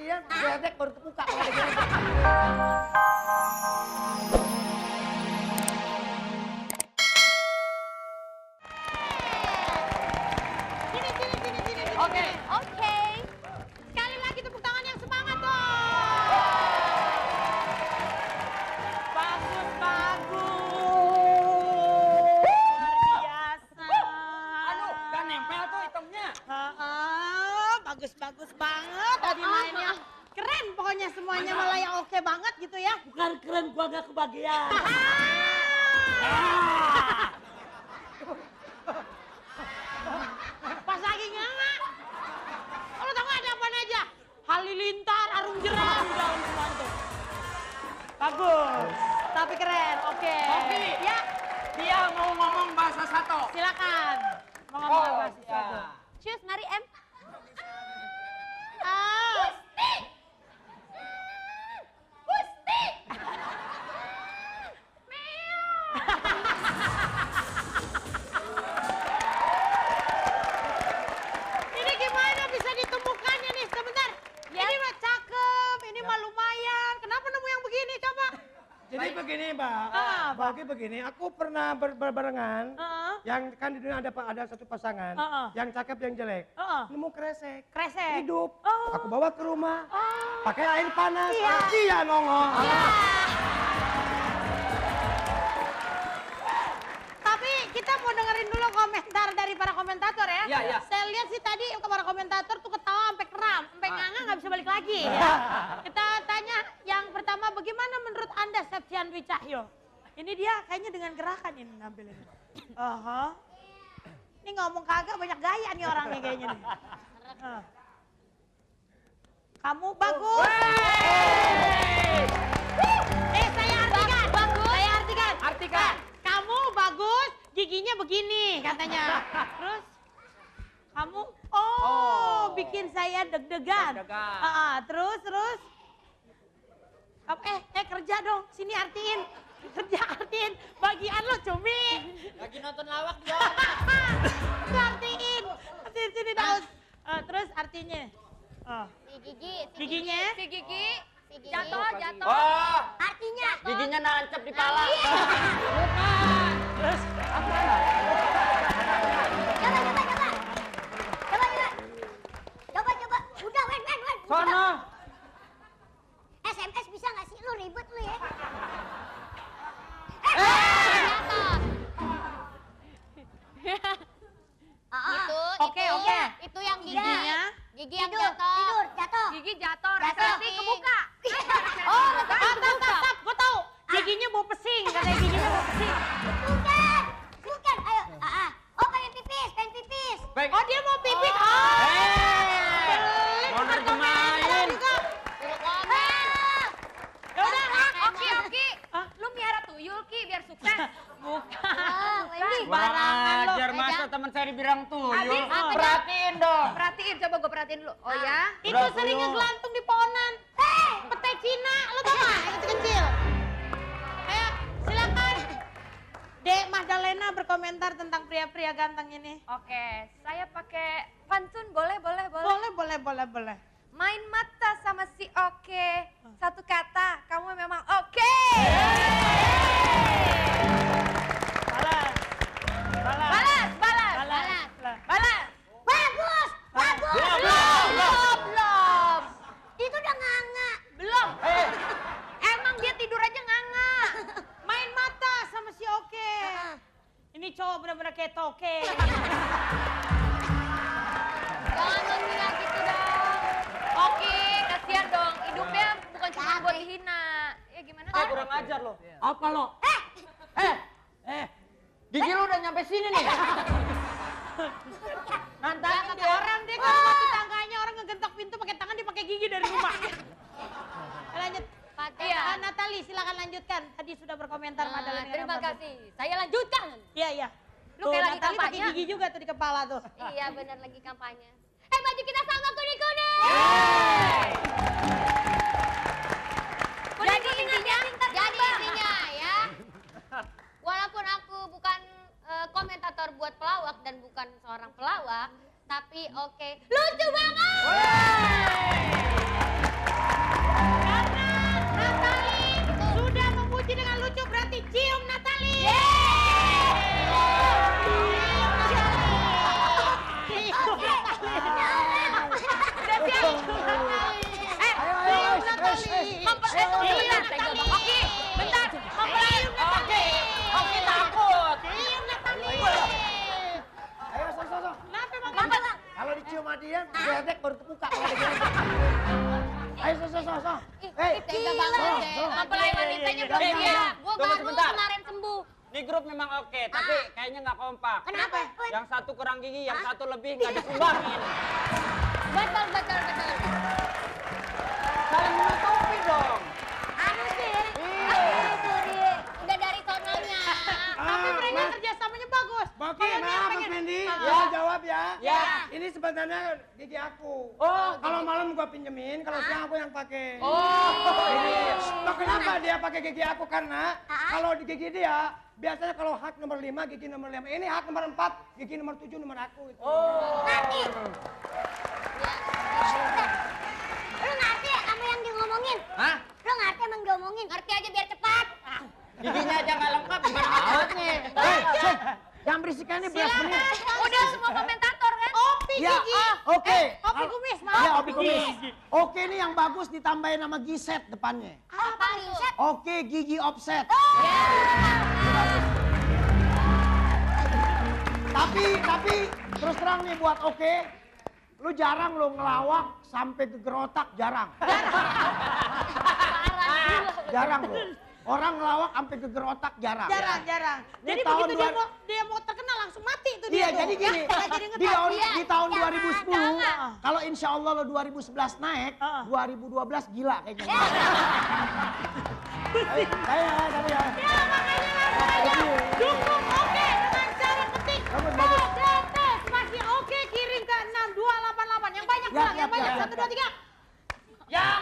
dia geledek baru kebuka kalau ada geledek. Sini. Oke. Oke. Sekali lagi tepuk tangan yang semangat dong. Bagus. Luar biasa. Aduh, gak nempel tuh hitamnya. Bagus banget tadi mainnya. Keren pokoknya semuanya malah yang oke banget gitu ya. Bukan keren, gua gak kebagian. Pas lagi nganga. Lo tau gak ada apaan aja? Halilintar, arung jeram, daun semua tuh. Bagus, tapi keren, oke. Oke. Ya, Dia mau ngomong bahasa Sato. silakan. Mau ngomong Oh, apa ya. sesuatu? Cus, mari M. Gusti! Gusti! Ini gimana bisa ditemukannya nih? Sebentar. Ya. Ini mah cakep, ini mah lumayan. Kenapa nemu yang begini? Coba. Jadi begini, Mbak. Apa? Bagi begini, aku pernah berbarengan. Heeh. Yang kan di dunia ada satu pasangan. Yang cakep, yang jelek. Nemu kresek. Kresek. Hidup. Oh. Aku bawa ke rumah. Oh. Pakai air panas. Iya. Dia nongol. Tapi kita mau dengerin dulu komentar dari para komentator ya. Iya, iya. Saya lihat sih tadi para komentator tuh ketawa sampai kram, sampai nganga nggak bisa balik lagi ya. Kita tanya yang pertama, bagaimana menurut Anda Septian Dwi Cahyo? Ini dia kayaknya dengan gerakan ini nampil ini. Ini ngomong kagak banyak gaya nih orangnya kayaknya nih. Kamu bagus. Saya artikan. Saya artikan. Artikan. Kamu bagus, giginya begini katanya. Terus kamu, bikin saya deg-degan. Deg-degan. Terus. Kerja dong, sini artiin. Artiin. Bagian lo cumi. Lagi nonton lawak dia. Artiin. Sini daus. Terus artinya. Si gigi. Giginya? Si gigi. Jatuh. Oh, Artinya. giginya nancep di pala. Terus Coba. Udah, wen. Sono. SMS bisa nggak sih? Lu ribet lu ya. Oke. Itu yang Giginya? Gigi yang jatuh. Gigi jatuh. Resepsi kebuka. Tap. Gue tahu. Giginya bau pesing. Katanya giginya bau pesing. Bukan. Ayo. Oh, pengen pipis. Baik. Oh, dia mau pipis. Mau nerjemahin. Ya udah. Oki. Lu miara tuyul, Ki, biar sukses. Bukan. Kurang lo. ajar, masa teman saya dibilang tuyul. Habis, apa Perhatiin dong. Perhatiin, coba gue perhatiin dulu. Oh ya? Itu Udah, sering tuyul. ngegelantung di pohonan. Petai Cina, lo tau gak? Yang kecil-kecil. Ayo, silakan. Dek Magdalena berkomentar tentang pria-pria ganteng ini. Oke, saya pakai pantun, boleh. Boleh. Main mata sama si Oke. Satu kata, kamu memang oke. Balas. Bagus. Belum. Itu udah nganga. Belum. Emang dia tidur aja nganga. Main mata sama si Oke. Ini cowok bener-bener kayak toke. Jangan menghina gitu dong. Oke, kasihan dong. Hidupnya bukan cuma buat dihina. Ya gimana? Kurang ajar lo. Apa lo? Gigi lu udah nyampe sini nih. Nantangin dia. Orang dia ke rumah tetangganya, orang ngegentok pintu pakai tangan, dia pakai gigi dari rumah. Lanjut. Iya. Natali, silakan lanjutkan. Tadi sudah berkomentar Madalena. Terima kasih. Saya lanjutkan. Iya. Lu kayak lagi Natali pakai kampanye. gigi juga tuh di kepala tuh. Iya, benar lagi kampanye. Baju kita sama kuning-kuning. Jadi intinya ya, walaupun aku bukan komentator buat pelawak dan bukan seorang pelawak, tapi oke, lucu banget. Iya, tega banget. Oke, bentar. Mempelai. Oke takut. Ayo, so. Kenapa Bang? Kalau dicium sama dia, gedek baru kebuka. Kalau dia gedek. Ayo, so. Hei, Tega banget deh. Mempelai wanitanya belum Iya. siap. Gue Tunggu baru sebentar. kemarin sembuh. Ini grup memang oke, tapi kayaknya nggak kompak. Kenapa? Yang satu kurang gigi, yang satu lebih nggak disumbangin. Betul. Saling menutupi dong. Anu sih. Udah dari sononya. Tapi mereka kerjasamanya bagus. Boki, Kalau dia maaf Mas pengen- Fendi. Ah. Saya jawab ya. Ya. Ini sebenarnya gigi aku. Oh. Kalau malam gua pinjemin, kalau siang aku yang pakai. Oh. Loh, kenapa dia pakai gigi aku? Karena kalau di gigi dia, biasanya kalau hak nomor 5, gigi nomor 5. Ini hak nomor 4, gigi nomor 7, nomor aku. Itu. Oh. Lu ngerti apa yang dia ngomongin? Hah? Lu ngerti emang dia ngomongin? Ngerti aja biar cepat. Giginya aja nggak lengkap, gimana maksudnya? Jangan berisik ini belas menit. Udah semua komentator kan? Opi Ya, gigi. oke. Opi kumis, maaf. Ya, Opi kumis. Oke, ini yang bagus ditambahin nama giset depannya. Apa riset? Oke, gigi offset. Tapi terus terang nih buat oke, lu jarang lu ngelawak sampai geger otak, jarang. Jarang lu. Orang ngelawak sampai geger otak jarang. Jarang. Ini Jadi tahun begitu dua- dia mau terkenal langsung mati tuh dia. Iya, tuh. jadi gini, Ya, nggak jadi di ngetok. tahun, Iya. di tahun Jangan, 2010, jangan. kalau insya Allah lo 2011 naik, Heeh. 2012 gila kayaknya. Saya ya. Ya, makanya dukung oke dengan cara ketik Bagus. ODT spasi oke kirim ke 6288 yang banyak Ya, bilang, ya, yang banyak ya. 1 2 3. Yang